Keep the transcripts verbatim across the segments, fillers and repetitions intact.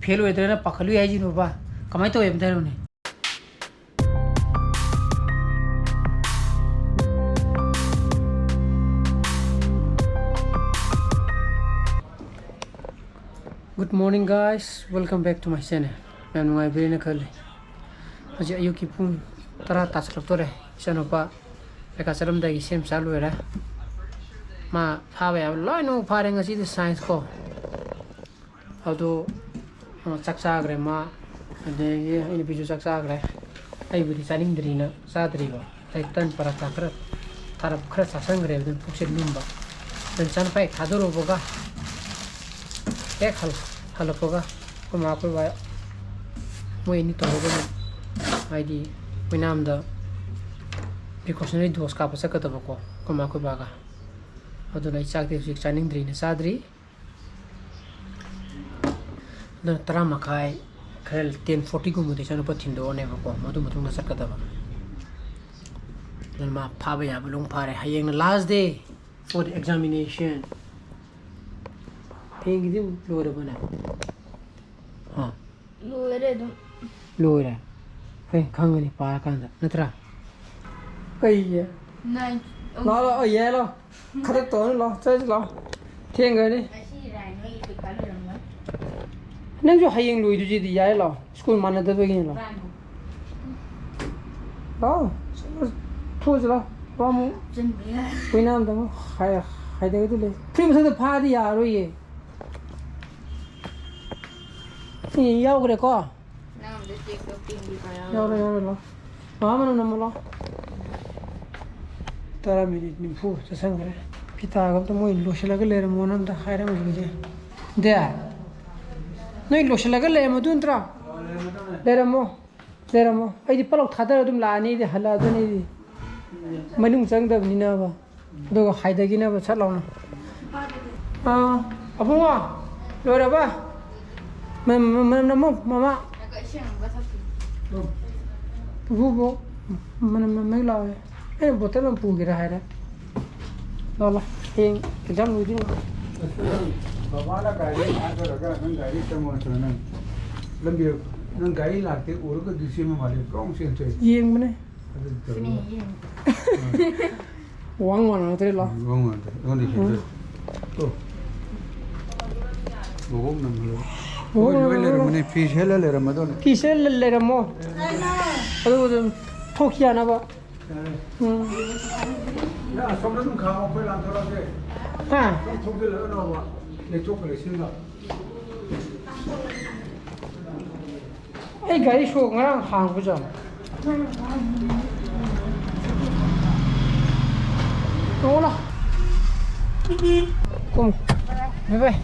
Fail ꯑꯣꯏꯗ꯭ꯔꯅ ꯄꯥꯈꯠꯂꯨꯏ ꯍꯥꯏꯁꯤꯅꯣꯕ? ꯀꯃꯥꯏꯅ ꯇꯧꯋꯦ ꯑꯝꯇ ꯍꯥꯏꯔꯣꯅꯦ꯫ Good morning guys, welcome back to my channel. ꯌꯥꯝ ꯅꯨꯡꯉꯥꯏꯕꯤꯔꯦꯅ ꯈꯜꯂꯤ꯫ ꯍꯧꯖꯤꯛ ꯑꯌꯨꯛꯀꯤ ꯄꯨꯡ ꯇꯔꯥ ꯇꯥꯁꯤꯜꯂꯛꯇꯣꯔꯦ꯫ ꯏꯆꯥꯅꯨꯄꯥ ꯄꯩꯈꯥ ꯆꯠꯂꯝꯗꯥꯏꯒꯤ ꯁꯦꯝ ꯁꯥ ꯂꯣꯏꯔꯦ꯫ ꯃꯥ ꯐꯥꯕ ꯌꯥꯕ ꯂꯣꯏꯅꯃꯛ ꯐꯥꯔꯦ ꯉꯁꯤꯗꯤ, ꯁꯥꯏꯟꯁ ꯀꯣ꯫ ꯑꯗꯣ ꯆꯥꯛ ꯆꯥꯈ꯭ꯔꯦ ꯃꯥ, ꯑꯗꯒꯤ ꯑꯩ ꯅꯨꯄꯤꯁꯨ ꯆꯥꯛ ꯆꯥꯈ꯭ꯔꯦ꯫ ꯑꯩꯕꯨꯗꯤ ꯆꯥꯅꯤꯡꯗ꯭ꯔꯤꯅ ꯆꯥꯗ꯭ꯔꯤꯕ꯫ ꯑꯩ ꯇꯟ ꯄꯔꯥꯊꯥ ꯈꯔ ꯊꯥꯔꯞ ꯈꯔ ꯆꯥꯁꯟꯈ꯭ꯔꯦ, ꯑꯗꯨꯝ ꯄꯨꯛꯁꯦ ꯂꯨꯝꯕ꯫ ꯑꯗꯨ ꯏꯆꯥꯅꯨꯄꯥ ꯍꯦꯛ ꯊꯥꯗꯣꯔꯨꯕꯒ ꯍꯦꯛ ꯍꯜ-, ꯍꯜꯂꯛꯄꯒ ꯑꯩꯈꯣꯏ ꯃꯥ ꯑꯩꯈꯣꯏ ꯕꯥ ꯃꯣꯏ ꯑꯅꯤ ꯇꯧꯔꯒ ꯑꯗꯨꯝ, ꯍꯥꯏꯗꯤ, ꯑꯣꯏꯅꯥꯝꯗ precautionary dose ꯀꯥꯞꯄ ꯆꯠꯀꯗꯕꯀꯣ, ꯑꯩꯈꯣꯏ ꯃꯥ ꯑꯩꯈꯣꯏ ꯕꯥꯒ꯫ ꯑꯗꯨꯅ ꯑꯩ ꯆꯥꯛꯇꯤ ꯍꯧꯖꯤꯛ ꯆꯥꯅꯤꯡꯗ꯭ꯔꯤꯅ ꯆꯥꯗ꯭ꯔꯤ꯫ ꯑꯗꯨꯅ ꯇꯔꯥ ꯃꯈꯥꯏ, ꯈꯔ ten fortyꯒꯨꯝꯕꯗ ꯏꯆꯥꯅꯨꯄꯥ ꯊꯤꯟꯗꯣꯛꯑꯅꯦꯕꯀꯣ, ꯃꯗꯨ ꯃꯇꯨꯡꯗ ꯆꯠꯀꯗꯕ꯫ ꯑꯗꯨꯅ ꯃꯥ ꯐꯥꯕ ꯌꯥꯕ ꯂꯣꯏ ꯐꯥꯔꯦ꯫ ꯍꯌꯦꯡꯅ last day for the examination꯫ ꯍꯌꯦꯡꯒꯤꯗꯤ ꯂꯣꯏꯔꯕꯅꯦ? ꯍꯥ? ꯂꯣꯏꯔꯦ ꯑꯗꯨꯝ꯫ ꯂꯣꯏꯔꯦ꯫ ꯍꯣꯏ, ꯈꯪꯒꯅꯤ ꯄꯥꯔꯀꯥꯟꯗ, ꯅꯠꯇ꯭ꯔꯥ? ꯀꯩꯒꯤ? ꯅꯥꯏꯟ꯫ ꯂꯥꯛꯑꯣ, ꯂꯥꯛꯑꯣ, ꯌꯥꯏ, ꯂꯥꯛꯑꯣ꯫ ꯈꯗꯛ ꯇꯧꯔꯅꯨ, ꯂꯥꯛꯑꯣ, ꯆꯠꯂꯁꯤ, ꯂꯥꯛꯑꯣ꯫ ꯊꯦꯡꯈ꯭ꯔꯅꯤ꯫ ꯉꯁꯤ ꯔꯥꯏ ꯅꯣꯏꯒꯤ ꯄꯩꯈꯥ ꯂꯣꯏꯔꯝꯃꯣꯏ꯫ ꯅꯪꯁꯨ ꯍꯌꯦꯡ ꯂꯣꯏꯗꯣꯏꯁꯤꯗꯤ, ꯌꯥꯏ, ꯂꯥꯛꯑꯣ꯫ ꯁ꯭ꯀꯨꯜ ꯃꯥꯟꯅꯗꯕꯒꯤꯅꯤ, ꯂꯥꯛꯑꯣ꯫ ꯂꯥꯛꯑꯣ, ꯆꯠꯂꯣ, ꯊꯣꯛꯑꯁꯤ, ꯂꯥꯛꯑꯣ꯫ ꯂꯥꯛꯑꯣ, ꯑꯃꯨꯛ꯫ ꯆꯨꯝꯃꯤꯌꯦ꯫ ꯀꯨꯏꯅ ꯑꯝꯇ ꯑꯃꯨꯛ ꯍꯥꯏ-, ꯍꯥꯏꯗꯒꯗꯤ ꯂꯩ꯫ ꯐꯨꯔꯤꯠ ꯃꯊꯛꯇ ꯐꯥꯗꯤ ꯌꯥꯔꯣꯏꯌꯦ꯫ ꯁꯤ ꯌꯥꯎꯈ꯭ꯔꯦꯀꯣ? ꯅꯪ ꯑꯝꯇ ꯆꯦꯛ ꯇꯧ, ꯄꯤꯡꯒꯤ ꯀꯌꯥ ꯌꯥꯎꯔꯦ, ꯌꯥꯎꯔꯦ, ꯂꯥꯛꯑꯣ꯫ ꯃꯃꯥ, ꯃꯅꯝ ꯅꯝꯃꯣ, ꯂꯥꯛꯑꯣ꯫ ꯇꯔꯥ ꯃꯤꯅꯤꯠ ꯅꯤꯐꯨ ꯆꯠꯁꯟꯈ꯭ꯔꯦ꯫ ꯐꯤꯇꯥꯒ ꯑꯝꯇ ꯃꯣꯏ ꯂꯣꯏꯁꯤꯜꯂꯒ ꯂꯩꯔꯝꯃꯣꯅ ꯑꯝꯇ ꯍꯥꯏꯔꯝꯈꯤꯒꯦ꯫ ꯗꯦ, ꯅꯣꯏ ꯂꯣꯏꯁꯤꯜꯂꯒ ꯂꯩꯔꯝꯃꯗꯣꯏ ꯅꯠꯇ꯭ꯔꯣ? ꯂꯩꯔꯝꯃꯣ, ꯂꯩꯔꯝꯃꯣ꯫ ꯑꯩꯗꯤ ꯄꯂꯧ ꯊꯥꯗꯔ ꯑꯗꯨꯝ ꯂꯥꯛꯑꯅꯤ, ꯑꯩꯗꯤ ꯍꯜꯂꯛꯑꯗꯣꯏꯅꯤ ꯑꯩꯗꯤ꯫ ꯃꯅꯨꯡ ꯆꯪꯗꯕꯅꯤꯅꯕ꯫ ꯑꯗꯨꯒ ꯍꯥꯏꯗꯈꯤꯅꯕ ꯁꯠ ꯂꯥꯎꯅ꯫ ꯑꯥ, ꯑꯕꯨꯡꯉꯣ, ꯂꯣꯏꯔꯕ? ꯃ-, ꯃ-, ꯃꯅꯝ ꯅꯝꯃꯣ, ꯃꯃꯥ꯫ ꯉꯥꯏꯈꯣ, ꯏꯁꯤꯡ ꯑꯃꯒ ꯊꯛꯈꯤꯒꯦ꯫ ꯄꯨꯄꯨꯕꯨ ꯃꯅꯝ ꯅꯝꯃꯦ ꯂꯥꯎꯔꯦ꯫ ꯑꯩꯅ ꯕꯣꯇꯜ ꯑꯃ ꯄꯨꯒꯦꯔꯥ ꯍꯥꯏꯔꯦ꯫ ꯂꯥꯎ, ꯂꯥꯎ꯫ ꯍꯌꯦꯡ ꯑꯦꯛꯖꯥꯝ ꯂꯣꯏꯗꯣꯏꯅꯤ꯫ ꯕꯕꯥꯅ ꯒꯥꯔꯤ ꯊꯥꯗꯔꯒ ꯅꯪ ꯒꯥꯔꯤ ꯆꯪꯉꯣ ꯅꯠꯇ꯭ꯔꯣ? ꯅꯪ ꯂꯝꯕꯤ, ꯅꯪ ꯒꯥꯔꯤ ꯂꯥꯛꯇꯦ ꯎꯔꯒ ꯗꯤ ꯁꯤ ꯑꯃ ꯃꯥꯜꯂꯦ ꯒ꯭ꯔꯣꯡ ꯆꯦꯟꯊꯣꯛꯑꯦ꯫ ꯌꯦꯡꯕꯅꯦ꯫ ꯑꯗꯨ ꯇꯧꯔꯣ꯫ ꯋꯥꯡ ꯃꯥꯟꯅꯗ꯭ꯔꯦ ꯂꯥꯎ꯫ ꯋꯥꯡ ꯃꯥꯟꯅꯗ꯭ꯔꯦ꯫ ꯑꯩꯉꯣꯟꯗ ꯍꯦꯟꯗꯣꯛꯑꯦ꯫ ꯇꯣ꯫ ꯃꯑꯣꯡ ꯅꯝꯍꯜꯂꯣ꯫ ꯃꯑꯣꯡ ꯍꯣꯏ, ꯂꯣꯏ ꯅꯝꯍꯜꯂꯣ꯫ ꯂꯩꯔꯝꯃꯅꯤ꯫ ꯐꯤ ꯁꯦꯠꯂ ꯂꯩꯔꯝꯃꯗꯧꯅꯤ꯫ ꯐꯤ ꯁꯦꯠꯂ ꯂꯩꯔꯝꯃꯣ꯫ ꯑꯗꯨꯒ ꯑꯗꯨꯝ ꯊꯣꯛꯈꯤ ꯌꯥꯅꯕ꯫ ꯌꯥꯔꯦ꯫ ꯎꯝ꯫ ꯅꯪ ꯑꯁꯣꯝꯗ ꯑꯗꯨꯝ ꯈꯥꯝꯃꯣ, ꯑꯩꯈꯣꯏ ꯂꯥꯟꯊꯣꯔꯛꯑꯒꯦ꯫ ꯍꯥ? ꯑꯗꯨꯝ ꯊꯧꯖꯤꯜꯂꯒ ꯂꯥꯛꯑꯣꯕ꯫ ꯂꯩꯊꯣꯛꯀ ꯂꯩꯁꯤꯟꯒ꯫ ꯑꯩ ꯒꯥꯔꯤ ꯁꯣ ꯉꯔꯥꯡ ꯍꯥꯡꯕꯖꯥꯠꯂꯣ? ꯇꯣꯡꯉꯣ ꯂꯥꯎ꯫ ꯀꯨꯝ꯫ ꯕꯥꯏ ꯕꯥꯏ꯫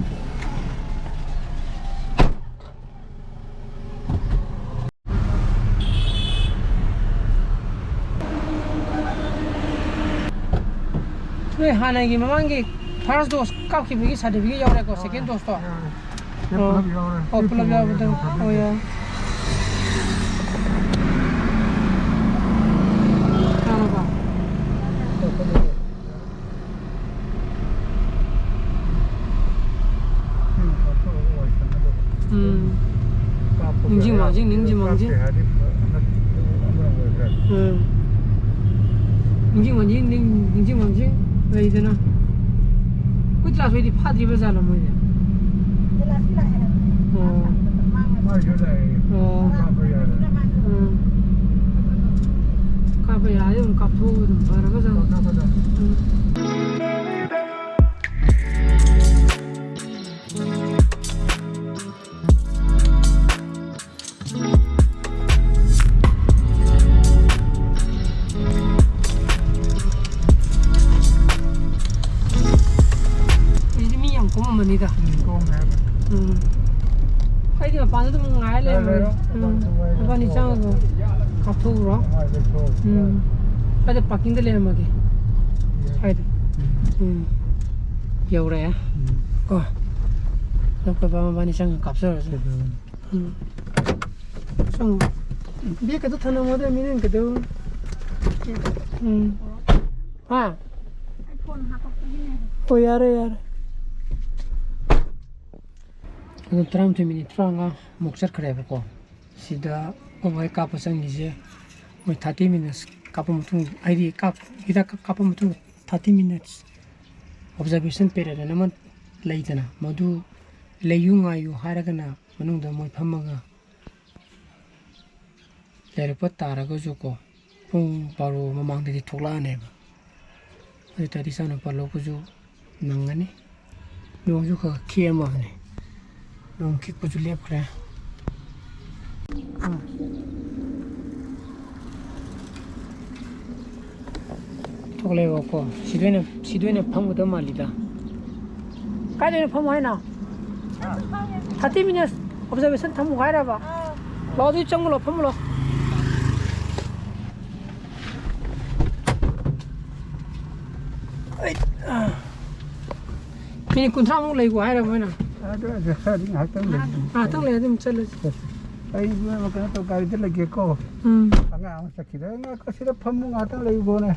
ꯅꯣꯏ ꯍꯥꯟꯅꯒꯤ ꯃꯃꯥꯡꯒꯤ first dose ꯀꯥꯞꯈꯤꯕꯒꯤ certificate ꯌꯥꯎꯔꯦꯀꯣ, second dose ꯇꯣ? ꯌꯥꯎꯔꯦ꯫ ꯑꯣ꯫ ꯄꯨꯂꯞ ꯌꯥꯎꯔꯦ꯫ ꯑꯣ, ꯄꯨꯂꯞ ꯌꯥꯎꯕꯗꯣ꯫ ꯑꯣ, ꯌꯥꯏ꯫ ꯌꯥꯔꯕ? ꯎꯝ꯫ ꯅꯤꯡꯁꯤꯡ ꯃꯥꯡꯖꯤꯡ, ꯅꯤꯡꯁꯤꯡ ꯃꯥꯡꯖꯤꯡ꯫ ꯎꯝ꯫ ꯅꯤꯡꯁꯤꯡ ꯃꯥꯡꯖꯤꯡ, ꯅꯤꯡ-, ꯅꯤꯡꯁꯤꯡ ꯃꯥꯡꯖꯤꯡ ꯂꯩꯗꯅ꯫ ꯑꯩꯈꯣꯏ ꯇꯔꯥꯃꯥꯊꯣꯏꯗꯤ ꯐꯥꯗ꯭ꯔꯤꯕ ꯖꯥꯠꯂꯣ ꯃꯣꯏꯁꯦ? ꯑꯣ꯫ ꯑꯣ꯫ ꯎꯝ꯫ ꯀꯥꯞꯄ ꯌꯥꯔꯗꯤ ꯑꯗꯨꯝ ꯀꯥꯞꯊꯣꯛꯑꯒ ꯑꯗꯨꯝ ꯐꯔꯕ ꯖꯥꯠꯅꯤ꯫ ꯎꯝ꯫ ꯍꯧꯖꯤꯛꯇꯤ ꯃꯤ ꯌꯥꯝ ꯀꯨꯝꯃꯝꯃꯅꯤꯗ꯫ ꯎꯝ, ꯀꯨꯝꯃꯦ꯫ ꯎꯝ꯫ ꯑꯩꯗꯤ ꯃꯄꯥꯟꯗ ꯑꯗꯨꯝ ꯉꯥꯏꯔ ꯂꯩꯔꯝꯃꯒꯦ꯫ ꯂꯩꯔꯣ꯫ ꯎꯝ꯫ ꯃꯄꯥꯟꯗ ꯅꯕꯥꯅꯤ ꯆꯪꯉꯒ ꯀꯥꯞꯊꯣꯛꯎꯔꯣ꯫ ꯅꯨꯡꯉꯥꯏꯕ ꯁꯣ꯫ ꯎꯝ꯫ ꯑꯗ parking ꯗ ꯂꯩꯔꯝꯃꯒꯦ꯫ ꯌꯥꯏ꯫ ꯁ꯭ꯋꯥꯏꯗ꯫ ꯎꯝ꯫ ꯎꯝ꯫ ꯌꯧꯔꯛꯑꯦ꯫ ꯎꯝ꯫ ꯀꯣ꯫ ꯑꯗꯣ ꯑꯩꯈꯣꯏ ꯕꯥ ꯃꯕꯥꯅꯤ ꯆꯪꯉꯒ ꯀꯥꯞꯆꯔꯁꯦ꯫ ꯀꯩꯗꯧꯔꯒꯦ? ꯎꯝ꯫ ꯆꯪꯉꯣ꯫ Bag ꯀꯗꯣ ꯊꯅꯝꯃꯣꯗ, ꯃꯤꯅ ꯀꯩꯗꯧ-, ꯎꯝ꯫ ꯍꯥ? ꯑꯣ, ꯌꯥꯔꯦ, ꯌꯥꯔꯦ꯫ ꯑꯗꯨ ꯇꯔꯥꯃꯥꯊꯣꯏ ꯃꯤꯅꯤꯠ ꯇꯔꯥꯃꯉꯥ ꯃꯨꯛ ꯆꯠꯈ꯭ꯔꯦꯕꯀꯣ꯫ ꯁꯤꯗ ꯑꯩꯈꯣꯏ ꯀꯥꯞꯄ ꯆꯪꯉꯤꯁꯦ ꯃꯣꯏ ꯊꯥꯔꯇꯤ ꯃꯤꯅꯠꯁ ꯀꯥꯞꯄ ꯃꯇꯨꯡ, ꯍꯥꯏꯗꯤ ꯀꯥꯞ-, ꯍꯤꯗꯥꯛ ꯀꯥꯞꯄ ꯃꯇꯨꯡ ꯊꯥꯔꯇꯤ ꯃꯤꯅꯠꯁ ꯑꯣꯕꯖꯥꯔꯕꯦꯁꯟ ꯄꯦꯔꯦꯠ ꯑꯅ ꯑꯃ ꯂꯩꯗꯅ, ꯃꯗꯨ ꯂꯩꯌꯨ ꯉꯥꯏꯌꯨ ꯍꯥꯏꯔꯒꯅ ꯃꯅꯨꯡꯗ ꯃꯣꯏ ꯐꯝꯃꯒ ꯂꯩꯔꯛꯄ ꯇꯥꯔꯒꯁꯨꯀꯣ, ꯄꯨꯡ ꯕꯥꯔꯣ ꯃꯃꯥꯡꯗꯗꯤ ꯊꯣꯛꯂꯛꯑꯅꯦꯕ꯫ ꯑꯗꯨ ꯑꯣꯏ ꯇꯥꯔꯗꯤ ꯏꯆꯥꯅꯨꯄꯥ ꯂꯧꯕꯁꯨ ꯅꯪꯒꯅꯤ꯫ ꯅꯣꯡꯁꯨ ꯈꯔ ꯈꯤꯛꯑꯝꯃꯕꯅꯤ꯫ ꯅꯣꯡ ꯈꯤꯛꯄꯁꯨ ꯂꯦꯞꯈ꯭ꯔꯦ꯫ ꯊꯣꯛꯂꯛꯑꯦꯕꯀꯣ꯫ ꯁꯤꯗ ꯑꯣꯏꯅ, ꯁꯤꯗ ꯑꯣꯏꯅ ꯐꯝꯒꯗꯕ ꯃꯥꯜꯂꯤꯗ꯫ ꯀꯥꯏꯗ ꯑꯣꯏꯅ ꯐꯝꯃꯣ ꯍꯥꯏꯅꯣ? ꯊꯥꯔꯇꯤ ꯃꯤꯅꯠꯁ ꯑꯣꯕꯖꯥꯔꯕꯦꯁꯟ ꯊꯝꯃꯨ ꯍꯥꯏꯔꯕ? ꯂꯥꯛꯑꯣ, ꯑꯗꯨꯗꯤ ꯆꯪꯉꯨ ꯂꯥꯛꯑꯣ, ꯐꯝꯃꯨ ꯂꯥꯛꯑꯣ꯫ ꯑꯩ, ꯑꯥ꯫ ꯃꯤꯅꯤꯠ ꯀꯨꯟꯊ꯭ꯔꯥꯃꯨꯛ ꯂꯩꯒꯣ ꯍꯥꯏꯔꯕ ꯃꯣꯏꯅ? ꯑꯗꯨ, ꯑꯗꯨ ꯈꯔꯗꯤ ꯉꯥꯏꯍꯥꯛꯇꯪ ꯂꯩ꯫ ꯉꯥꯏꯍꯥꯛꯇꯪ ꯂꯩ ꯑꯗꯨꯝ ꯆꯠꯂꯁꯤ꯫ ꯑꯩ ꯏꯕꯦꯝꯃ ꯀꯩꯅꯣ ꯇꯧ, ꯒꯥꯔꯤꯗ ꯂꯩꯒꯦꯀꯣ꯫ ꯎꯝ꯫ ꯑꯉꯥꯡ ꯑꯃ ꯆꯠꯈꯤꯗ, "ꯑꯩ ꯉꯥꯏꯈꯣ, ꯁꯤꯗ ꯐꯝꯃꯨ, ꯉꯥꯏꯍꯥꯛꯇꯪ ꯂꯩꯌꯨꯀꯣꯅꯦ"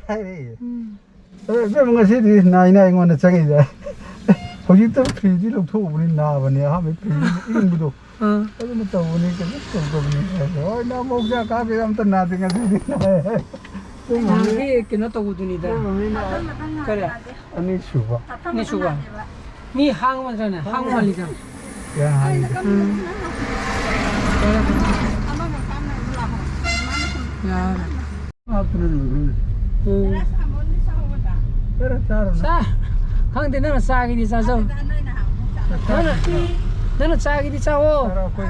ꯍꯥꯏꯔꯛꯑꯦ꯫ ꯎꯝ꯫ ꯑꯦ, ꯏꯕꯦꯝꯃ, ꯉꯁꯤꯗꯤ ꯅꯥꯏꯅ ꯑꯩꯉꯣꯟꯗ ꯆꯪꯉꯤꯁꯦ꯫ ꯍꯧꯖꯤꯛꯇ ꯐ꯭ꯔꯤꯖꯇꯤ ꯂꯧꯊꯣꯛꯎꯕꯅꯤ, ꯅꯥꯕꯅꯦ, ꯑꯍꯥꯟꯕꯩ ꯐ꯭ꯔꯤꯖ ꯏꯪꯕꯗꯣ꯫ ꯑꯥ꯫ ꯑꯗꯨꯅ ꯇꯧꯕꯅꯤ, ꯀꯩꯁꯨ ꯇꯧꯗꯕꯅꯤ ꯍꯥꯏꯔꯦ꯫ ꯍꯣꯏ, ꯅꯪ ꯑꯃꯨꯛ ꯆꯥ ꯀꯥꯗꯦ, ꯑꯝꯇ ꯅꯥꯗꯦ ꯉꯁꯤꯗꯤ꯫ ꯅꯍꯥꯟꯒꯤ ꯀꯩꯅꯣ ꯇꯧꯕꯗꯨꯅꯤꯗ꯫ ꯀꯔꯤ? ꯑꯅꯤꯁꯨꯕ꯫ ꯑꯅꯤꯁꯨꯕ꯫ ꯃꯤ ꯍꯥꯡꯕ ꯅꯠꯇ꯭ꯔꯅꯦ? ꯍꯥꯡꯕ ꯃꯥꯜꯂꯤꯗ꯫ ꯌꯥ, ꯍꯥꯡꯉꯤꯗ꯫ ꯎꯝ꯫ ꯌꯥꯔꯦ꯫ ꯍꯥꯞꯇꯅ ꯂꯣꯏꯈ꯭ꯔꯣꯅꯦ꯫ ꯎꯝ꯫ ꯈꯔ ꯆꯥꯔꯣ ꯅꯪ꯫ ꯆꯥ-, ꯈꯪꯗꯦ, ꯅꯪꯅ ꯆꯥꯒꯦꯗꯤ ꯆꯥꯖꯧ꯫ ꯅꯪꯅ, ꯅꯪꯅ ꯆꯥꯒꯦꯗꯤ ꯆꯥꯋꯣ꯫ ꯆꯥꯔꯣ, ꯑꯩꯈꯣꯏ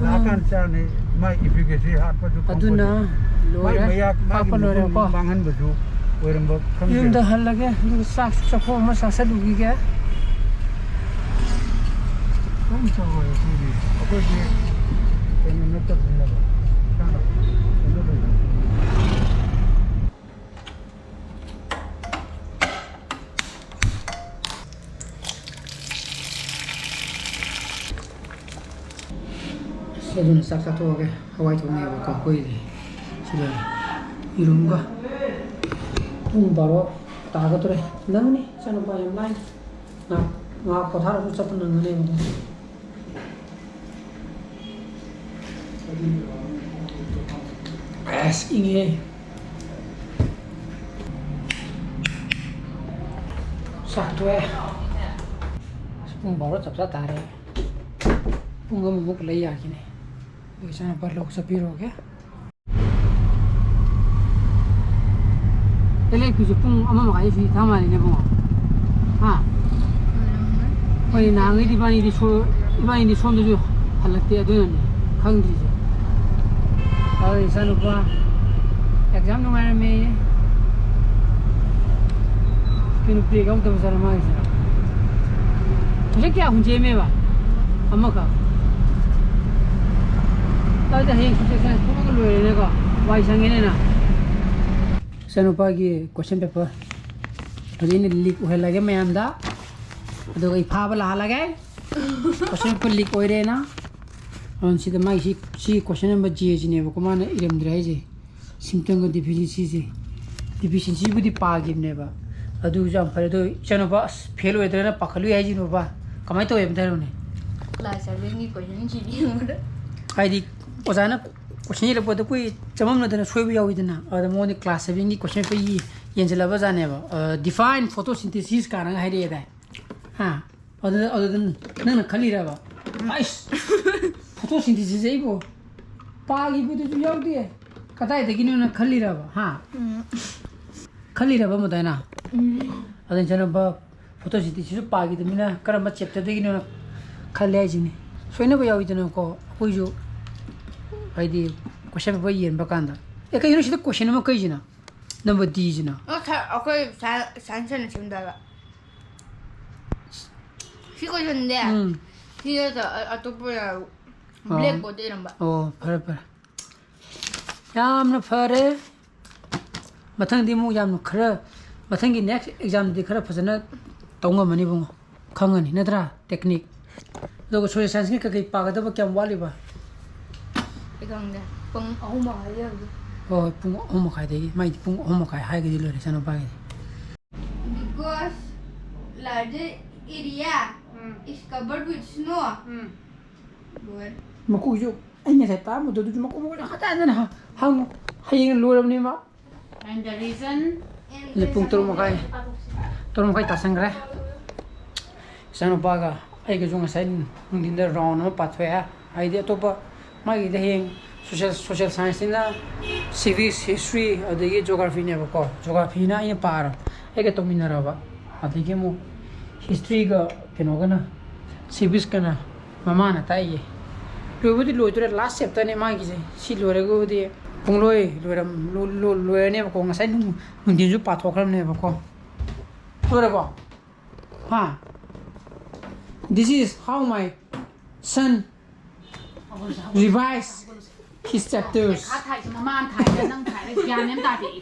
ꯂꯥꯛꯑꯀꯥꯟꯗ ꯆꯥꯅꯤ꯫ ꯃꯥꯏ efficacy ꯍꯥꯠꯄꯁꯨ ꯈꯪꯄꯣꯠꯇꯦ꯫ ꯑꯗꯨꯅ ꯃꯥꯏ ꯂꯣꯏꯔꯦ꯫ ꯃꯌꯥꯛ, ꯃꯥꯒꯤ ꯍꯥꯞꯄ ꯃꯒꯨꯟ ꯂꯣꯏꯔꯦꯀꯣ꯫ ꯃꯥꯡꯍꯟꯕꯁꯨ ꯑꯣꯏꯔꯝꯕ ꯈꯪꯗꯦ꯫ ꯌꯨꯝꯗ ꯍꯜꯂꯒꯦ, ꯑꯗꯨꯒ ꯆꯥꯛ ꯆꯥꯛꯈꯣꯝ ꯑꯃ ꯆꯥꯁꯤꯜꯂꯨꯈꯤꯒꯦ꯫ ꯑꯗꯨꯝ ꯇꯧꯔꯣꯏ ꯑꯩꯈꯣꯏꯗꯤ꯫ ꯑꯩꯈꯣꯏꯗꯤ ꯀꯩꯅꯣ ꯅꯠꯇꯕꯅꯤꯅꯀꯣ꯫ ꯏꯁꯥꯅ ꯀꯩꯅꯣ ꯇꯧꯕꯅꯤ꯫ ꯑꯁ, ꯑꯗꯨꯅ ꯆꯥꯛ ꯆꯥꯊꯣꯛꯑꯒꯦ꯫ ꯍꯋꯥꯏ ꯊꯣꯡꯉꯦꯕꯀꯣ ꯑꯩꯈꯣꯏꯗꯤ꯫ ꯁꯤꯗ ꯌꯦꯔꯨꯝꯒ꯫ ꯄꯨꯡ ꯕꯥꯔꯣ ꯇꯥꯒꯗꯧꯔꯦ꯫ ꯅꯪꯅꯤ ꯏꯆꯥꯅꯨꯄꯥ ꯌꯥꯝ ꯂꯥꯡꯉꯤ꯫ ꯉꯥꯏꯍꯥꯛ ꯉꯥꯏꯍꯥꯛ ꯄꯣꯊꯥꯔꯁꯨ ꯆꯠꯄ ꯅꯪꯒꯅꯦꯕ꯫ ꯑꯁ, ꯏꯪꯉꯦ꯫ ꯆꯥꯛ ꯇꯣꯛꯑꯦ꯫ ꯑꯁ, ꯄꯨꯡ ꯕꯥꯔꯣ ꯆꯞ ꯆꯥ ꯇꯥꯔꯦ꯫ ꯄꯨꯡ ꯑꯃꯃꯨꯛ ꯂꯩ ꯌꯥꯈꯤꯅꯤ꯫ ꯑꯩꯈꯣꯏ ꯏꯆꯥꯅꯨꯄꯥ ꯂꯧ ꯆꯠꯄꯤꯔꯨꯔꯒꯦ꯫ ꯑꯦꯂꯦꯛꯄꯤꯁꯨ ꯄꯨꯡ ꯑꯃ ꯃꯈꯥꯏ ꯁꯨꯇꯤ ꯊꯥ ꯃꯥꯜꯂꯤꯅꯦ ꯏꯕꯨꯡꯉꯣ꯫ ꯍꯥ? ꯍꯣꯏ, ꯅꯍꯥꯟꯈꯩꯗꯤ ꯏꯕꯥꯅꯤꯗꯤ ꯁꯣ-, ꯏꯕꯥꯅꯤꯗꯤ ꯁꯣꯝꯗꯁꯨ ꯍꯜꯂꯛꯇꯦ, ꯑꯗꯨꯅꯅꯦ ꯈꯪꯗ꯭ꯔꯤꯁꯦ꯫ ꯑꯗꯣ ꯏꯆꯥꯅꯨꯄꯥ ꯑꯦꯛꯖꯥꯝ ꯅꯨꯡꯉꯥꯏꯔꯝꯃꯦꯌꯦ꯫ ꯀꯩꯅꯣ ꯕ꯭ꯔꯦꯛ ꯌꯥꯎꯗꯕ ꯖꯥꯠꯂ ꯃꯥꯒꯤꯁꯦ? ꯀꯣꯏꯁꯟ ꯀꯌꯥ ꯍꯨꯟꯖꯦꯝꯃꯦꯕ? ꯑꯃꯈꯛ꯫ ꯑꯗꯨꯗꯤ ꯍꯌꯦꯡ ꯁꯣꯁꯦꯜ ꯁꯥꯏꯟꯁ ꯊꯣꯛꯂꯒ ꯂꯣꯏꯔꯦꯅꯦꯀꯣ? ꯋꯥꯏ ꯁꯪꯉꯦꯅꯦ ꯅꯪ꯫ ꯏꯆꯥꯅꯨꯄꯥꯒꯤ ꯀꯣꯏꯁꯟ ꯄꯦꯄꯔ ꯍꯧꯖꯤꯛ ꯑꯩꯅ ꯂꯤꯛ ꯑꯣꯏꯍꯜꯂꯒꯦ ꯃꯌꯥꯝꯗ, ꯑꯗꯨꯒ ꯑꯩ ꯐꯥꯕ ꯂꯥꯛꯍꯜꯂꯒꯦ꯫ ꯀꯣꯏꯁꯟ ꯄꯦꯄꯔ ꯂꯤꯛ ꯑꯣꯏꯔꯦꯅ꯫ ꯑꯗꯨꯅ ꯁꯤꯗ ꯃꯥꯒꯤ ꯁꯤ, ꯁꯤ ꯀꯣꯏꯁꯟ ꯅꯝꯕꯔ ꯖꯦꯁꯤꯅꯦꯕꯀꯣ ꯃꯥꯅ ꯏꯔꯝꯗ꯭ꯔꯦ ꯍꯥꯏꯁꯦ꯫ ꯁꯤꯝꯇꯝꯒ ꯗꯤꯐꯤꯁꯤꯌꯦꯟꯁꯤꯁꯦ, ꯗꯤꯐꯤꯁꯤꯌꯦꯟꯁꯤꯕꯨꯗꯤ ꯄꯥꯈꯤꯕꯅꯦꯕ, ꯑꯗꯨꯁꯨ ꯌꯥꯝ ꯐꯔꯦ꯫ ꯑꯗꯣ ꯏꯆꯥꯅꯨꯄꯥ ꯑꯁ ꯐꯦꯜ ꯑꯣꯏꯗ꯭ꯔꯅ ꯄꯥꯈꯠꯂꯨꯏ ꯍꯥꯏꯁꯤꯅꯣꯕ, ꯀꯃꯥꯏꯅ ꯇꯧꯋꯦ ꯑꯝꯇ ꯍꯥꯏꯔꯣꯅꯦ꯫ ꯀ꯭ꯂꯥꯁ ꯁꯚꯦꯟꯒꯤ ꯀꯣꯏꯁꯟꯁꯤꯗꯤ ꯌꯦꯡꯉꯨꯗ꯫ ꯍꯥꯏꯗꯤ ꯑꯣꯖꯥꯅ ꯀꯣꯏꯁꯟ ꯏꯔꯛꯄꯗ ꯑꯩꯈꯣꯏ ꯆꯃꯝꯅꯗꯅ ꯁꯣꯏꯕ ꯌꯥꯎꯋꯤꯗꯅ, ꯑꯗ ꯃꯉꯣꯟꯗ ꯀ꯭ꯂꯥꯁ ꯁꯚꯦꯟꯒꯤ ꯀꯣꯏꯁꯟ ꯄꯦꯄꯔ ꯌꯦꯟꯁꯤꯜꯂꯕ ꯖꯥꯠꯅꯦꯕ꯫ ꯗꯤꯐꯥꯏꯟ ꯐꯣꯇꯣꯁꯤꯟꯊꯦꯁꯤꯁ ꯀꯥꯏꯅꯒ ꯍꯥꯏꯔꯛꯑꯦ ꯗꯥꯏ꯫ ꯍꯥ? ꯑꯗꯨꯗ, ꯑꯗꯨꯗ ꯅꯪꯅ ꯈꯜꯂꯤꯔꯕ? ꯑꯩꯁ! ꯐꯣꯇꯣꯁꯤꯟꯊꯦꯁꯤꯁ ꯑꯩꯕꯨ ꯄꯥꯈꯤꯕꯗꯨꯁꯨ ꯌꯥꯎꯗꯦ꯫ ꯀꯗꯥꯏꯗꯒꯤꯅꯣꯅ ꯈꯜꯂꯤꯔꯕ? ꯍꯥ? ꯎꯝ꯫ ꯈꯜꯂꯤꯔꯕ ꯃꯗꯥꯏꯅ? ꯎꯝ꯫ ꯑꯗꯨ ꯏꯆꯥꯅꯨꯄꯥ ꯐꯣꯇꯣꯁꯤꯟꯊꯦꯁꯤꯁꯁꯨ ꯄꯥꯈꯤꯗꯕꯅꯤꯅ ꯀꯔꯝꯕ ꯆꯦꯞꯇꯔꯗꯒꯤꯅꯣꯅ ꯈꯜꯂꯦ ꯍꯥꯏꯁꯤꯅꯤ꯫ ꯁꯣꯏꯅꯕ ꯌꯥꯎꯋꯤꯗꯅꯀꯣ, ꯑꯩꯈꯣꯏꯁꯨ ꯍꯥꯏꯗꯤ ꯀꯣꯏꯁꯟ ꯄꯦꯄꯔ ꯌꯦꯟꯕ ꯀꯥꯟꯗ꯫ ꯑꯦ, ꯀꯩꯒꯤꯅꯣ ꯁꯤꯗ ꯀꯣꯏꯁꯟ ꯑꯃ ꯀꯩꯁꯤꯅ? ꯅꯝꯕꯔ ꯗꯤꯁꯤꯅ? ꯑꯣ, ꯁꯥꯔ, ꯑꯩꯈꯣꯏ ꯁꯥꯏ-, ꯁꯥꯏꯟꯁ ꯑꯣꯏꯅ ꯁꯦꯝꯗꯣꯏꯕ꯫ ꯁꯤ ꯀꯣꯏꯁꯟꯗꯤ ꯎꯝ꯫ ꯁꯤꯗ ꯑ-, ꯑꯇꯣꯞꯄ ꯑꯣꯏꯅ ꯑꯣ꯫ ꯕ꯭ꯂꯦꯛ ꯕꯣꯔꯗꯇ ꯏꯔꯝꯕ꯫ ꯑꯣ, ꯐꯔꯦ, ꯐꯔꯦ꯫ ꯌꯥꯝꯅ ꯐꯔꯦ꯫ ꯃꯊꯪꯗꯤ ꯑꯃꯨꯛ ꯌꯥꯝꯅ ꯈꯔ, ꯃꯊꯪꯒꯤ ꯅꯦꯛꯁ ꯑꯦꯛꯖꯥꯝꯗꯤ ꯈꯔ ꯐꯖꯅ ꯇꯧ ꯉꯝꯃꯅꯤ ꯏꯕꯨꯡꯉꯣ꯫ ꯈꯪꯉꯅꯤ ꯅꯠꯇ꯭ꯔꯥ? ꯇꯦꯛꯅꯤꯛ꯫ ꯑꯗꯨꯒ ꯁꯣꯁꯦꯜ ꯁꯥꯏꯟꯁꯀꯤ ꯀꯩꯀꯩ ꯄꯥꯒꯗꯕ ꯀꯌꯥꯝ ꯋꯥꯠꯂꯤꯕ? ꯑꯩ ꯈꯪꯗꯦ꯫ ꯄꯨꯡ ꯑꯍꯨꯝ ꯃꯈꯥꯏꯗ ꯍꯧꯖꯤꯛ꯫ ꯍꯣꯏ, ꯍꯣꯏ, ꯄꯨꯡ ꯑꯍꯨꯝ ꯃꯈꯥꯏꯗꯒꯤ꯫ ꯃꯥꯏꯗꯤ ꯄꯨꯡ ꯑꯍꯨꯝ ꯃꯈꯥꯏ ꯍꯥꯏꯒꯗꯤ ꯂꯣꯏꯔꯦ ꯏꯆꯥꯅꯨꯄꯥꯒꯤꯗꯤ꯫ Because ꯂꯥꯏꯔꯤꯛꯁꯦ Area is covered with snow. ꯎꯝ꯫ ꯂꯣꯏꯔꯦ꯫ ꯃꯀꯣꯛꯁꯨ ꯑꯩ ꯉꯁꯥꯏ ꯇꯥꯔꯝꯕꯗꯣ ꯑꯗꯨꯁꯨ ꯃꯀꯣꯛ ꯃꯀꯣꯛ ꯍꯟꯖꯟ ꯍꯟꯖꯟ ꯍ-, ꯍꯪꯉꯨ꯫ ꯍꯌꯦꯡ ꯂꯣꯏꯔꯕꯅꯦ ꯃꯥ꯫ And the reason? ꯑꯗꯨ ꯄꯨꯡ ꯇꯔꯨꯛ ꯃꯈꯥꯏ, ꯇꯔꯨꯛ ꯃꯈꯥꯏ ꯇꯥꯁꯟꯈ꯭ꯔꯦ꯫ ꯏꯆꯥꯅꯨꯄꯥꯒ ꯑꯩꯒꯁꯨ ꯉꯁꯥꯏ ꯅꯨꯡꯊꯤꯟꯗ round ꯑꯃ ꯄꯥꯊꯣꯛꯑꯦ꯫ ꯍꯥꯏꯗꯤ ꯑꯇꯣꯞꯄ ꯃꯥꯒꯤꯗꯤ ꯍꯌꯦꯡ social, social scienceꯅꯤꯅ civics, history, ꯑꯗꯒꯤ geographyꯅꯦꯕꯀꯣ꯫ Geographyꯅ ꯑꯩꯅ ꯄꯥꯔꯣ, ꯑꯩꯒ ꯇꯧꯃꯤꯟꯅꯔꯕ꯫ ꯑꯗꯒꯤ ꯑꯃꯨꯛ historyꯒ ꯀꯩꯅꯣꯒꯅ, civicsꯀꯅ ꯃꯃꯥꯅ ꯇꯥꯛꯏꯌꯦ꯫ ꯂꯣꯏꯕꯨꯗꯤ ꯂꯣꯏꯗꯣꯔꯦ, last chapterꯅꯦ ꯃꯥꯒꯤꯁꯦ꯫ ꯁꯤ ꯂꯣꯏꯔꯒꯕꯨꯗꯤ ꯄꯨꯡꯂꯣꯏ ꯂꯣꯏꯔꯝ-, ꯂꯣ-, ꯂꯣ-, ꯂꯣꯏꯔꯅꯦꯕꯀꯣ꯫ ꯉꯁꯥꯏ ꯅꯨꯡ-, ꯅꯨꯡꯊꯤꯟꯁꯨ ꯄꯥꯊꯣꯛꯈ꯭ꯔꯕꯅꯦꯕꯀꯣ꯫ ꯂꯣꯏꯔꯕꯣ? ꯍꯥ? This is how my son revise his chapters. ꯄꯩꯈꯥ ꯊꯥꯏꯁꯦ ꯃꯃꯥꯅ ꯊꯥꯏꯔ ꯅꯪ ꯊꯥꯏꯔ ꯒ꯭ꯌꯥꯟ ꯃꯦꯟ ꯇꯥꯗꯦ ꯑꯩ꯫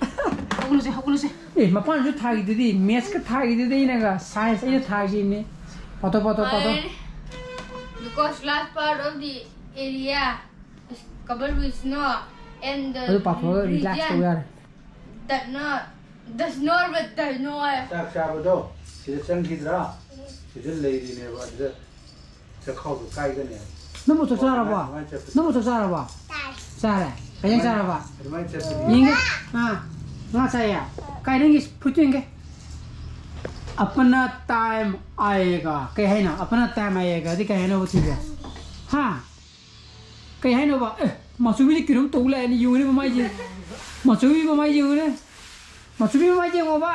ꯍꯧꯒꯠꯂꯨꯁꯦ, ꯍꯧꯒꯠꯂꯨꯁꯦ꯫ ꯑꯦ, ꯃꯄꯥꯟꯁꯨ ꯊꯥꯈꯤꯗꯨꯗꯤ, mathsꯀ ꯊꯥꯈꯤꯗꯨꯗꯤ ꯑꯩꯅꯒ, science ꯑꯩꯅ ꯊꯥꯈꯤꯕꯅꯤ꯫ ꯄꯥꯊꯣꯛ, ꯄꯥꯊꯣꯛ, ꯄꯥꯊꯣꯛ꯫ ꯐꯔꯦꯅꯦ꯫ Because last part of the area is covered with snow and the ꯑꯗꯨ ꯄꯥꯊꯣꯛꯑꯒ relax region ꯇꯧ ꯌꯥꯔꯦ꯫ Does not, does not, but does not. ꯆꯥꯛ ꯆꯥꯕꯗꯣ ꯁꯤꯗ ꯆꯪꯈꯤꯗ꯭ꯔꯥ? ꯁꯤꯗ ꯂꯩꯔꯤꯅꯦꯕ, ꯑꯗꯨꯗ ꯆꯈꯥꯎꯗꯣ ꯀꯥꯏꯒꯅꯦꯕ꯫ ꯅꯪꯕꯨ ꯆꯥꯛ ꯆꯥꯔꯕꯣ? ꯑꯗꯨꯃꯥꯏꯅ ꯆꯠꯄꯗꯤ ꯅꯪꯕꯨ ꯆꯥꯛ ꯆꯥꯔꯕꯣ? ꯆꯥꯔꯦ꯫ ꯀꯩ ꯏꯟꯖꯥꯡ ꯆꯥꯔꯕ? ꯑꯗꯨꯃꯥꯏꯅ ꯆꯠꯄꯗꯤ ꯌꯦꯡꯒꯦ꯫ ꯑꯥ, ꯉꯥ ꯆꯥꯏꯌꯦ꯫ ꯀꯥꯏ ꯅꯪꯒꯤ ꯐꯨꯔꯤꯠꯇꯨ ꯌꯦꯡꯒꯦ꯫ अपना time आएगा꯫ ꯀꯩ ꯍꯥꯏꯅꯣ? अपना time आएगा ꯗꯤ ꯀꯩ ꯍꯥꯏꯅꯣꯕ ꯊꯤꯕ? ꯍꯥ? ꯀꯩ ꯍꯥꯏꯅꯣꯕ? ꯑꯦ, ꯃꯆꯨꯕꯤꯁꯦ ꯀꯩꯅꯣꯝ ꯇꯧ ꯂꯥꯛꯑꯦꯅꯦ, ꯌꯦꯡꯉꯨꯅꯦ ꯃꯃꯥꯏꯁꯦ꯫ ꯃꯆꯨꯕꯤ ꯃꯃꯥꯏ ꯌꯦꯡꯉꯨꯅꯦ꯫ ꯃꯆꯨꯕꯤ ꯃꯃꯥꯏ ꯌꯦꯡꯉꯣꯕ꯫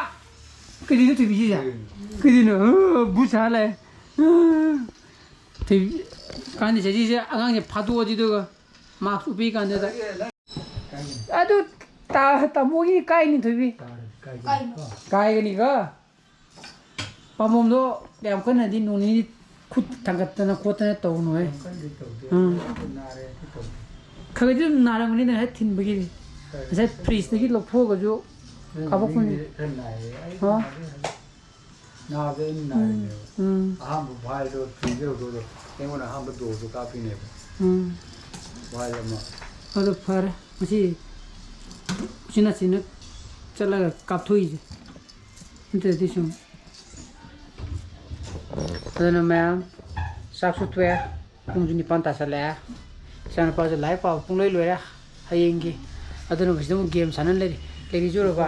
ꯀꯩꯗꯧꯅꯣ ꯊꯣꯏꯕꯤꯁꯤꯁꯦ? ꯀꯩꯗꯧꯅꯣ? ꯑ, ꯕꯨꯠ ꯁꯥ ꯂꯥꯛꯑꯦ꯫ ꯑ, ꯊꯣꯏꯕꯤ, ꯀꯥꯟꯗꯦ ꯆꯍꯤꯁꯦ ꯑꯉꯥꯡꯁꯦ ꯐꯥꯗꯣꯛꯑꯗꯤ ꯑꯗꯨꯒ ꯃꯥꯛꯁ ꯎꯞꯄꯤ ꯀꯥꯟꯗꯨꯗ꯫ ꯑꯗꯨ ꯇꯥ-, ꯇꯥꯃꯣꯒꯤ ꯀꯥꯏꯅꯤ ꯊꯣꯏꯕꯤ꯫ ꯀꯥꯏꯒꯅꯤꯀꯣ꯫ ꯄꯥꯝꯕꯣꯝꯗꯣ ꯌꯥꯝ ꯀꯟꯅꯗꯤ ꯅꯣꯡ ꯅꯤꯅꯤ ꯈꯨꯠ ꯊꯥꯡꯒꯠꯇꯅ ꯈꯣꯠꯇꯅ ꯇꯧꯅꯨꯍꯦ꯫ ꯌꯥꯝ ꯀꯟꯅꯗꯤ ꯇꯧꯗꯦ꯫ ꯎꯝ꯫ ꯑꯗꯨ ꯅꯥꯔꯦ, ꯑꯗꯨ ꯇꯧꯗꯦ꯫ ꯈꯔ ꯈꯔꯗꯤ ꯑꯗꯨꯝ ꯅꯥꯔꯝꯒꯅꯤꯗꯅ ꯍꯦꯛ ꯊꯤꯟꯕꯒꯤꯗꯤ꯫ ꯈꯔ ꯉꯁꯥꯏ ꯈꯔ ꯐ꯭ꯔꯤꯖꯇꯒꯤ ꯂꯧꯊꯣꯛꯑꯒꯁꯨ ꯅꯪ ꯀꯥꯄꯛꯄꯅꯤ꯫ ꯃꯤꯗꯤ ꯈꯔ ꯅꯥꯏꯌꯦ꯫ ꯑꯩ ꯑꯣ꯫ ꯅꯥꯗꯦ, ꯍꯥꯏꯕ꯫ ꯅꯥꯕꯗ ꯑꯩꯅ ꯎꯝ, ꯅꯥꯔꯤꯅꯦꯕ꯫ ꯎꯝ꯫ ꯑꯍꯥꯟꯕ ꯚꯥꯏꯗꯣ ꯐ꯭ꯔꯤꯖꯇ ꯂꯧꯊꯣꯛꯑꯒ ꯑꯩꯉꯣꯟꯗ ꯑꯍꯥꯟꯕ dose ꯗꯣ ꯀꯥꯞꯄꯤꯅꯦꯕ꯫ ꯎꯝ꯫ ꯚꯥꯏ ꯑꯃ꯫ ꯑꯗꯨ ꯐꯔꯦ꯫ ꯉꯁꯤ ꯎꯆꯤꯟ ꯅꯥꯆꯤꯟꯅ ꯆꯠꯂꯒ ꯀꯥꯞꯊꯣꯛꯏꯁꯦ꯫ ꯅꯠꯇ꯭ꯔꯗꯤ ꯁꯨꯝ ꯑꯗꯨꯅ ꯃꯌꯥꯝ, ꯆꯥꯛꯁꯨ ꯇꯣꯛꯑꯦ, ꯄꯨꯡꯁꯨ ꯅꯤꯄꯥꯟ ꯇꯥꯁꯜꯂꯛꯑꯦ꯫ ꯏꯆꯥꯅꯨꯄꯥꯁꯨ ꯂꯥꯏꯔꯤꯛ ꯄꯥꯕ ꯄꯨꯡꯂꯣꯏ ꯂꯣꯏꯔꯦ꯫ ꯍꯌꯦꯡꯒꯤ ꯑꯗꯨꯅ ꯃꯁꯤꯗ ꯑꯃꯨꯛ ꯒꯦꯝ ꯁꯥꯟꯅ ꯂꯩꯔꯤ꯫ ꯂꯩꯔꯤꯁꯨ ꯎꯔꯕ?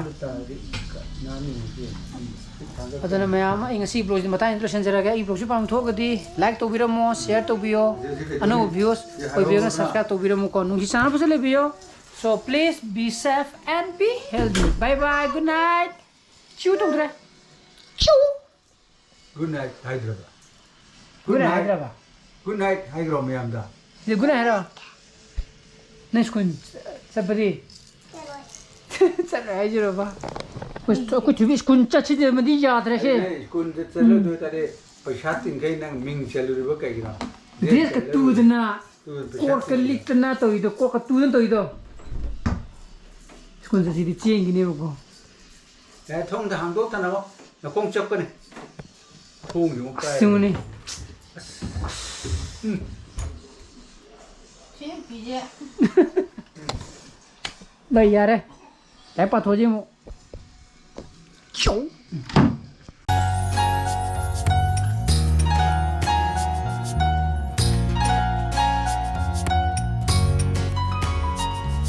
ꯑꯗꯨꯅ ꯃꯌꯥꯝ, ꯑꯩ ꯉꯁꯤ ꯕ꯭ꯂꯣꯒꯁꯤ ꯃꯇꯥꯡꯁꯤꯗ ꯂꯣꯏꯁꯤꯟꯖꯔꯒꯦ꯫ ꯑꯩ ꯕ꯭ꯂꯣꯒꯁꯤ ꯄꯥꯝꯊꯣꯛꯑꯒꯗꯤ ꯂꯥꯏꯛ ꯇꯧꯕꯤꯔꯝꯃꯣ, ꯁꯤꯌꯔ ꯇꯧꯕꯤꯌꯣ, ꯑꯅꯧꯕ ꯚ꯭ꯌꯨꯁ ꯑꯣꯏꯕꯤꯔꯒꯅ ꯁꯕꯁꯀ꯭ꯔꯥꯏꯕ ꯇꯧꯕꯤꯔꯝꯃꯨꯀꯣ꯫ ꯅꯨꯡꯁꯤ ꯆꯥꯟꯅꯕꯁꯨ ꯂꯩꯕꯤꯌꯣ꯫ So please be safe and be healthy. Bye bye, good night. ꯆꯤꯎ ꯇꯧꯗ꯭ꯔꯦ꯫ ꯆꯤꯎ꯫ ꯒꯨꯗ ꯅꯥꯏꯠ ꯍꯥꯏꯗ꯭ꯔꯕ? ꯒꯨꯗ ꯅꯥꯏꯠ ꯍꯥꯏꯗ꯭ꯔꯕ? ꯒꯨꯗ ꯅꯥꯏꯠ ꯍꯥꯏꯈ꯭ꯔꯣ ꯃꯌꯥꯝꯗ꯫ ꯁꯤꯗ ꯒꯨꯗ ꯅꯥꯏꯠ ꯍꯥꯏꯔꯣ꯫ ꯅꯪ ꯁ꯭ꯀꯨꯜ ꯆꯠꯄꯗꯤ? ꯆꯠꯂꯣꯏ ꯍꯥꯏꯁꯤꯔꯕ? ꯑꯩꯈꯣꯏ ꯑꯩꯈꯣꯏ ꯊꯣꯏꯕꯤ ꯁ꯭ꯀꯨꯜ ꯆꯠꯁꯤꯗꯕꯗꯤ ꯌꯥꯗ꯭ꯔꯦꯁꯦ꯫ ꯑꯩꯅ ꯁ꯭ꯀꯨꯜꯗ ꯆꯠꯂꯗꯣꯏ ꯇꯥꯔꯗꯤ ꯄꯩꯁꯥ ꯇꯤꯡꯈꯩ ꯅꯪ ꯃꯤꯡ ꯆꯜꯂꯨꯔꯤꯕ ꯀꯩꯒꯤꯅꯣ? ꯗ꯭ꯔꯦꯁꯀ ꯇꯨꯗꯅ ꯇꯨꯗꯅ ꯄꯩꯁꯥ ꯀꯣꯠꯀ ꯇꯤꯡꯉꯦ꯫ ꯂꯤꯛꯇꯅ ꯇꯧꯔꯤꯗꯣ, ꯀꯣꯠꯀ ꯇꯨꯗꯅ ꯇꯧꯔꯤꯗꯣ꯫ ꯁ꯭ꯀꯨꯜ ꯆꯠꯁꯤꯗꯤ ꯆꯦꯟꯈꯤꯅꯦꯕꯀꯣ꯫ ꯑꯦ ꯊꯣꯡꯗ ꯍꯥꯡꯗꯣꯛꯇꯅꯕ ꯅꯈꯣꯡ ꯆꯞꯀꯅꯤ꯫ ꯊꯣꯡꯁꯤ ꯑꯃꯨꯛ ꯀꯥꯏ꯫ ꯑꯁ, ꯌꯦꯡꯉꯨꯅꯦ꯫ ꯎꯝ꯫ ꯁꯤ ꯅꯨꯄꯤꯁꯦ ꯂꯩ ꯌꯥꯔꯦ꯫ ꯂꯥꯏꯔꯤꯛ ꯄꯥꯊꯣꯛꯑꯁꯤ ꯑꯃꯨꯛ꯫ ꯆꯧ꯫